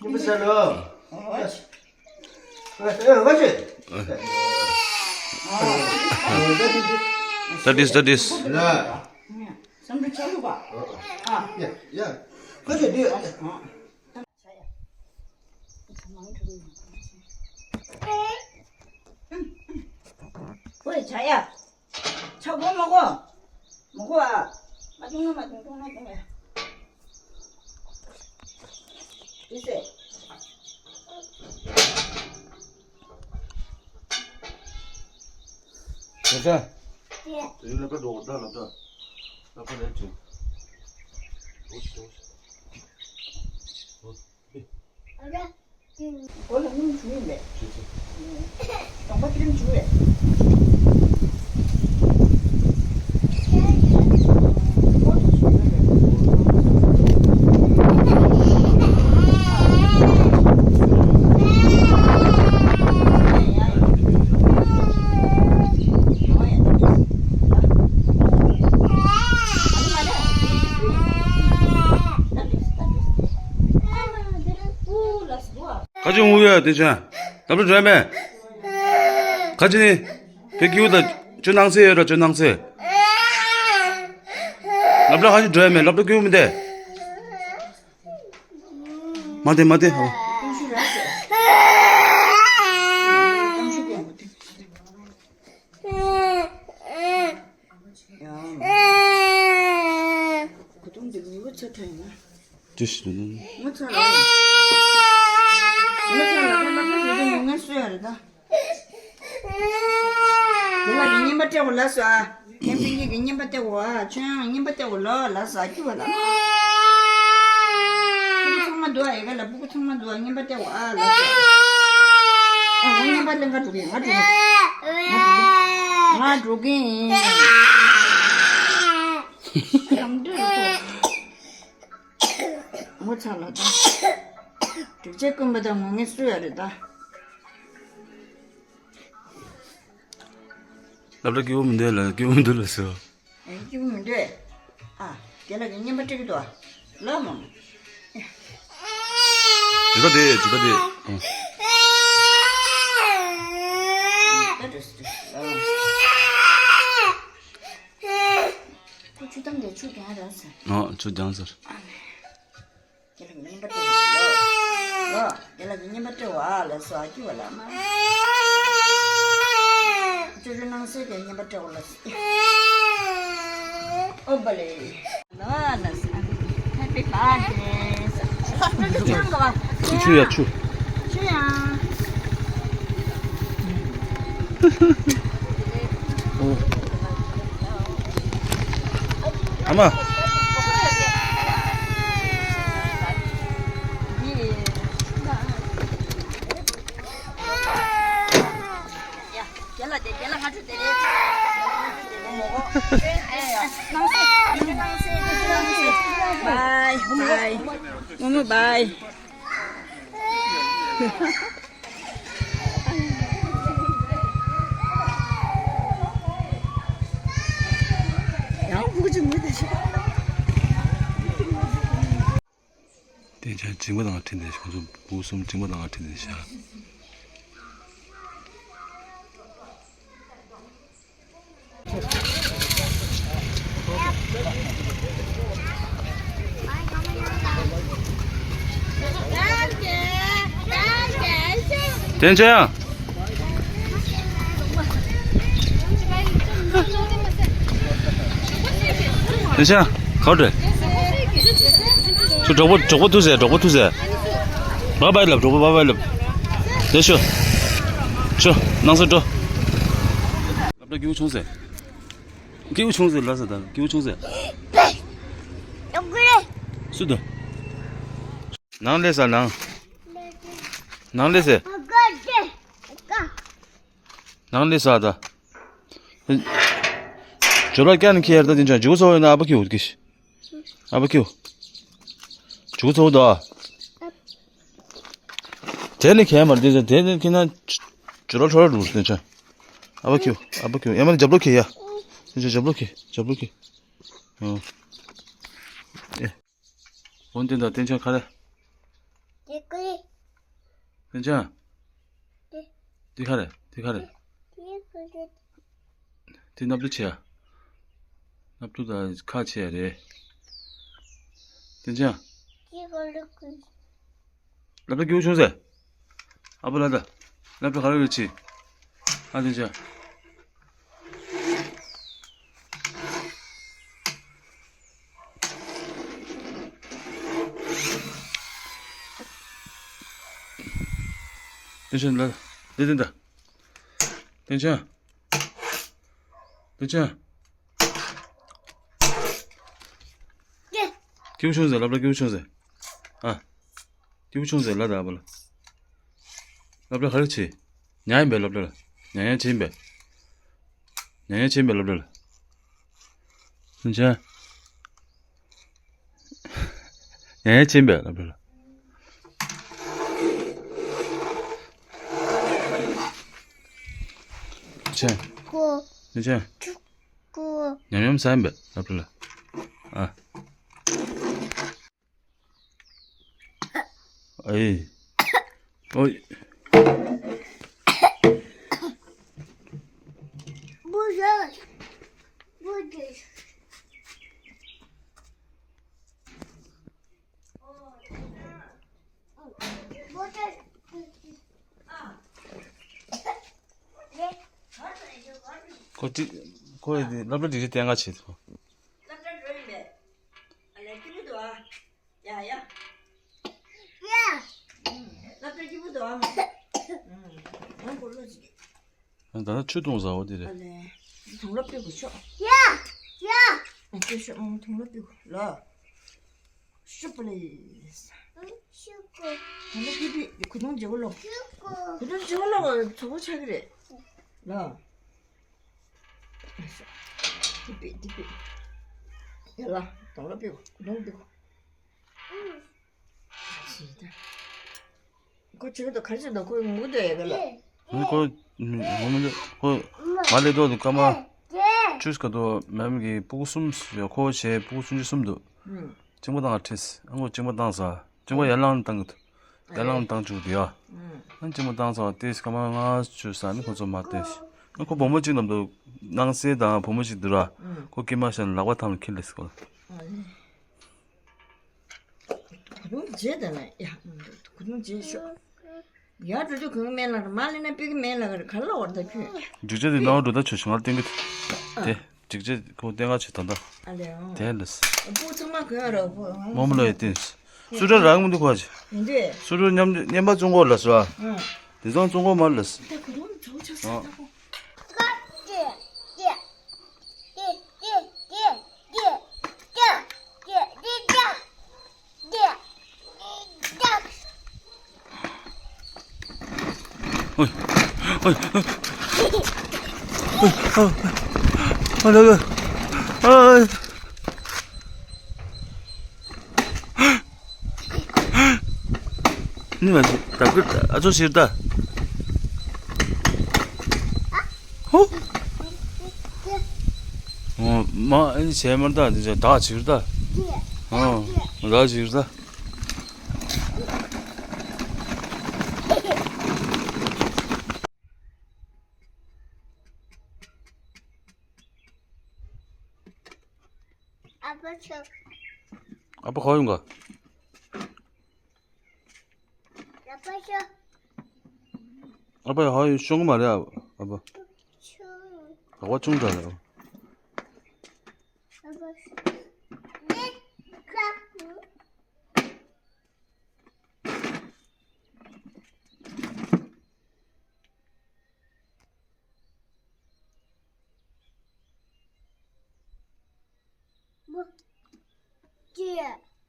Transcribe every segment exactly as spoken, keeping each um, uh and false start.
ཡིན་པ་ཟེར་ལོ། ཨ་ཨ་ཨ་ཅེ། ད་དིས་ད་དིས། ལ། བསམ་འགྲུབ་ཆ་ལུགས་པ། ཨ། ཡ་ཡ། ཁ་ཆེ་འདི། ཝེ་བྱ་ཡ། ཆ་གོ་མ་གོ། མ་གོ་ཨ། མ་བྱུང་ན་མ་བྱུང་། བྱུང་ན་བྱུང་ཡ། དེ་ཟེར། ད་ལྟ། དེ་ཡིན་ལབ་ད་འགྲོ་ད་ལབ་ད། ལབ་ད་ལབ་ད། འགྲོ་ཞིག་འགྲོ་ཞིག་སྒོ་ལ་སྣུམ་བྱུག་ཡིན་པས། གདོང་པ་ཀི་རིམ་བྱུག་པས། ཁ་ཅིག་ངུ་ཡོད་དེ་ཆ། ལབ་ལ་འགྲོ་ཡ་མེད། ཁ་ཅིག་ནི། དེ་སྐྱིད་པོ་ད། ཅོ་ནང་སེ་ཡོད་ར་ཅོ་ནང་སེ། ལབ་ལ་ཁ་ཅིག་འགྲོ་ཡ་མེད། ལབ་ལ་སྐྱིད་པོ་མི་འདེ། མ་དེ་མ་དེ་ཧོ། ཅི་ཞིག་ལ། ངོ་ཚ་ལ། ངོ་ཚ་ལ་ཕན་པ་ཕན་ཚུན་ངོ་ངལ་གསོ་ཡ་རེད་ད། དེ་ལ་གི་རྔན་པ་སྤྲད་དགོས་ལབ་སོང་ཨ། ངའི་སྤུན་ཀྱག་གི་རྔན་པ་སྟེར་དགོས་ཨ། ཁྱོད་ཡང་རྔན་པ་སྟེར་དགོས་ལོ་ལབ་སོང་ཨ། སྐྱུར་བ་ལ། སྤུ་གུ་ཚང་མ་འདུག་ཨ། ཡ་ག་ལ་སྤུ་གུ་ཚང་མ་འདུག་ཨ། རྔན་པ་སྟེར་དགོས་ཨ་ལབ་སོང་ཨ། ཨ། ང་རྔན་པ་ལེན་ག་འགྲོ་གི་ཡིན། ང་འགྲོ་གི་ཡིན། ང་འགྲོ་གི་ཡིན། ངོ་ཚ་ལ་ད། སྒྲིག་ཆས་རྐུན་པ་དང་ངོ་ངལ་གསོ་ཡ་རེད་ད། སློབ་གྲྭ་སྐྱིད་པོ་མི་འདུག་ལ། སྐྱིད་པོ་མི་འདུག་ལ་ཟེར། ཨེ། སྐྱིད་པོ་མི་འདུག་ཨ། དེ་ལ་གི་རྔན་པ་སྤྲད་ཀྱི་འདུག་ཨ། ལ་མོ། ཇི་ལྟར་དེ་ཇི་ལྟར་དེ། ཨ། ད་འགྲོ་སི་འགྲོ་སི་ཨ། ཁོ་ཆུ་དམ་དེ་ཆུ་རྒྱང་ར་ཟེར། ཨ། ཆུ་རྒྱང་ཟེར། ཨ་ནི། རྒན་ལགས་ཀྱི་རྔན་པ་སྤྲད་ལོ། ལོ། རྒན་ལགས་ཀྱི་རྔན་པ་སྤྲད་བ་ལ་སོ་ཨ་ཀྱུ་བ་ལ་མ། ཅོ་ཅོ་ནང་སེ་གི་རྔན་པ་སྤྲད་བ་ལ་སོ། ཨོ་བ་ལེ། ལོ་ལ་སོ། Happy birthday། ཅོ་ཅོ་ཆང་ག་བ། ཆུ་ཆུ་ཡ་ཆུ། ཆུ་ཡ། ཨོ། ཨ་མ། Bye bye. Momo bye. ཡང་ཕུག་ཅིག་མུ་དེ་ཤོག་དེ་ཆ་མཇིང་པ་དང་ཁྲིད་དེ་ཤོག་ཚོ་བུ་གསུམ་མཇིང་པ་དང་ཁྲིད་དེ་ཤག་དེ་ཆ་ཡང་། ལེ་ཤ། ག་རེ། ཁྱོད་གྲོགས་པོ་གྲོགས་པོ་ཐུག་ཟེར། གྲོགས་པོ་ཐུག་ཟེར། བཱའི་བཱའི་ལབ། གྲོགས་པོ་བཱའི་བཱའི་ལབ། ལེ་ཤོ། ཤོ། ནང་སོ་འགྲོ། ལབ་ད་སྐྱིད་པོ་བྱུང་ཟེར། སྐྱིད་པོ་བྱུང་ཟེར་ལབ་ཟེར། ད་སྐྱིད་པོ་བྱུང་ཟེར། སུ་དུ། ནང་སླེབས་ས། ནང་། ནང་སླེབས་ཟེར། ནང་སླེབས་ས་ད། ཇོ་ལགས་ཀྱང་ནི་ཁྱེར་ད་དེ་འཇོག་འཇུག་ཚོ་ཡོད་ན་ཨ་ཕ་ཁྱེར་འོ་ཀྱི། ཨ་ཕ་ཁྱེར། འཇུག་ཚོ་ད། དེ་ནི་ཁྱེར་མར་དེ་ཚོ་དེ་ནི་ཁྱེར་ན། ཇོ་ལགས་ཁྲོ་ར་འགྲོ་དེ་ཆ། ཨ་ཕ་ཁྱེར། ཨ་ཕ་ཁྱེར། ཡ་མ་ནི་རྒྱབ་ལོག་ཁྱེར་ཡ། དེ་ཆ་རྒྱབ་ལོག་ཁྱེར། རྒྱབ་ལོག་ཁྱེར། ཨོ། ཨེ། འོན་ཏེ་ད་བསྟན་ཆ་ག་རེ། དེ་ཀུ་རེ། བསྟན་ཆ། དེ། དེ་ག་རེ། དེ་ག་རེ། དེ་ཀུ་རེ། དེ་སྣབས་ཏོ་ཆེ་ཡ། སྣབས་ཏོ་དང་ཁ་ཆེ་ཡ་རེད། བསྟན་ཆ། དེ་ཀུ་རེ་ཀུ་རེ། ལབ་ད་སྐྱིད་པོ་བྱུང་ཟེར། ཨ་ཕ་ལ་ད། ལབ་ད་ག་རེ་ཡོད་ཆི། ཨ་བསྟན་ཆ། བསྟན་ཆ་ལ། བསྟན་ཆ། བསྟན་ཆ། བསྟན་ཆ། སྐྱིད་པོ་བྱུང་ཟེར། ལབ་ལ་སྐྱིད་པོ་བྱུང་ཟེར། ཨ། སྐྱིད་པོ་བྱུང་ཟེར་ལབ་ད་ཨ་ཕ་ལ། ལབ་ལ་ག་རེ་བྱེད། ཉ་ཡིན་པས་ལབ་ལ། ཉ་ཡ་ཆེན་པས། ཉ་ཡ་ཆེན་པས་ལབ་ལ། སུན་ཆེན། ཡང་ཡང་ཕྱིན་པས་ལབ་རེད། ཕྱིན། ཀོ། ཕྱིན། ཀོ། ཉམས་ཉམས་ཟ་ཡིན་པས་ལབ་རེད། ཨ། ཨེ། ཨོའི། ཁོ་ཅི། ཁོ་ཡི་སློབ་གྲྭ་སྒྲིག་གཞི་བསྟན་ག་བྱེད་ཐུབ། སློབ་གྲྭ་འགྲོ་ཡིན་པས། ཨ་ལས་སྐྱིད་པོ་འདུག་ཨ། ཡ་ཡ། ཡ། ཨུམ། སློབ་གྲྭ་སྐྱིད་པོ་འདུག་ཨ། ཨུམ། ང་ཁོ་བློ་ཅིག་ད་ལྟ་ཆུ་བཏུང་ཟ་བ་དེ་རེད། ཨ་ལས། དུང་ལོ་པི་གུ་ཤོག་ཡ། ཡ། ཨ་ཆུ་ཤོག་ཨུམ། དུང་ལོ་པི་གུ་ལོ། ཤུ་པུ་ལི། ཤུ་གུ། ད་ལྟ་ཀི་པི་གུ་དུང་བརྗེ་བོ་ལོ། ཤུ་གུ། གུ་དུང་བརྗེ་བོ་ལོ་ཚོ་བོ་ཆགས་ཀྱི་རེད། ལོ། ཏི་པི་ཏི་པི། ཡ་ལ། དུང་ལོ་པི་གུ། གུ་དུང་པི་གུ། ཨུ། ཁོ་ཆེ་གི་འདུག་ག་རེ་བྱེད་འདུག་ཁོ་ངུ་འདུག་ཡ་ག་ལ། ཨ་ནི་ཁོ། ངུ་མི་འདུག་ཁོ། ང་སླེབས་དུས་སྐར་མ། ཆུ་ཚོད་ཁ་དོག་མེམ་གི་སྤུ་གུ་གསུམ་ཡོད། ཁོ་བྱས་སྤུ་གུ་སུམ་ཅུ་གསུམ་འདུག་ཨུ། གཅིག་མ་བཏང་ཁྲིས། ཨ་ཁོ་གཅིག་མ་བཏང་ཟ། གཅིག་མ་ཡར་ལངས་བཏང་གི་འདུག་ཡར་ལངས་བཏང་བཅུག་འདུག་ཡ། ཨུ། ཨ་གཅིག་མ་བཏང་ཟ་བ་དེ་སྐར་མ་ལྔ་བཅུ་ཟ་ནི་ཁོ་ཚོ་མ་བལྟས། ཨ་ཁོ་བུ་མོ་གཅིག་ནམ་དུ་སྣང་གསལ་དང་བུ་མོ་གཅིག་འདུག་ར། ཨུ། ཁོ་སྐྱེས་མ་ཤར་ལག་པ་ཐང་ལ་འཁྱེར་སླེབས་སོང་། ཨ་ནི། གུ་དུང་རྗེས་དང་ལ་ཡ། གུ་དུང་རྗེས་ཤོག་ཡར་འགྲོ་དུས་གོན་གི་མེད་ལ་ར། མར་སླེབས་ན་ཕུད་ཀྱི་མེད་ལ་ག་རེ། ག་རེ་ལ་འོར་ད་ཁྱོད། འགྲིག་ཆ་དེ་ནང་འགྲོ་ད་ཆོག་ཆུང་ང་བསྟན་གི། དེ་འགྲིག་ཆ་ཁོ་བསྟན་ག་ཆོད་ད་ད། ཨ་ལས་ཨང་། དེ་ལས། སྤུ་གུ་ཚང་མ་གོན་ཡ་ར་སྤུ་གུ་ཨང་། རྨོ་མོ་ལ་ཡི་བསྟན། སུ་ཏྲ་རང་མི་འདུག་གོ་ཆ། མི་འདུག་སུ་ཏྲ་མཉམ་མཉམ་པ་བཙོང་གོ་ལ་སོ། ཨང་། དེ་ཚང་བཙོང་གོ་མ་ལ་སོ། ད་གུ་དུང་ཚོ་ཆ་ཨང་། ས་ད་གོ། ཨོའི། ཨོའི། ཨོའི། ཨོའི། ཨོའི། ཨོའི། ནི་མ་ཟི་ད་ཀི་ཨ་ཚོ་ཤིར་ད། ཧོ། ཨོ་མ་ཨ་ནི་བྱས་མར་ད། འདི་བྱས་ད་ཤིར་ད། ཨོ་ད་ཤིར་ད། ཨ་ཕ་ཁ་ཡོང་ག་ཨ་ཕ་ཧ་ཡོད་ཤོང་གི་མ་རེད། ཨ་ཕ་ལག་པ་ཆུང་དྲགས་རེད། ཨ་ཕ།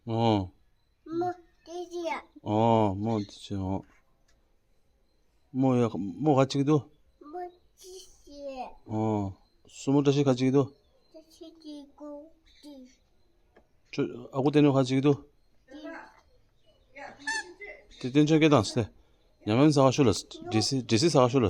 ཨོ། ཨོ། མོ་དེ་ཅི་ཨོ། མོ་ཡ་མོ་ག་ཅིག་འདུག་ཨོ། སྲུ་མོ་བཀྲ་ཤིས་ག་ཅིག་འདུག་ཁྱོད་ཨ་ཁུ་བསྟན་ནོ་ག་ཅིག་འདུག་དེ་བསྟན་ཆོས་སྐད་བཏང་སྟེ། ཉམས་ལེན་ས་ག་ཤོ་ལ། འདྲི་སི་འདྲི་སི་ས་ག་ཤོ་ལ།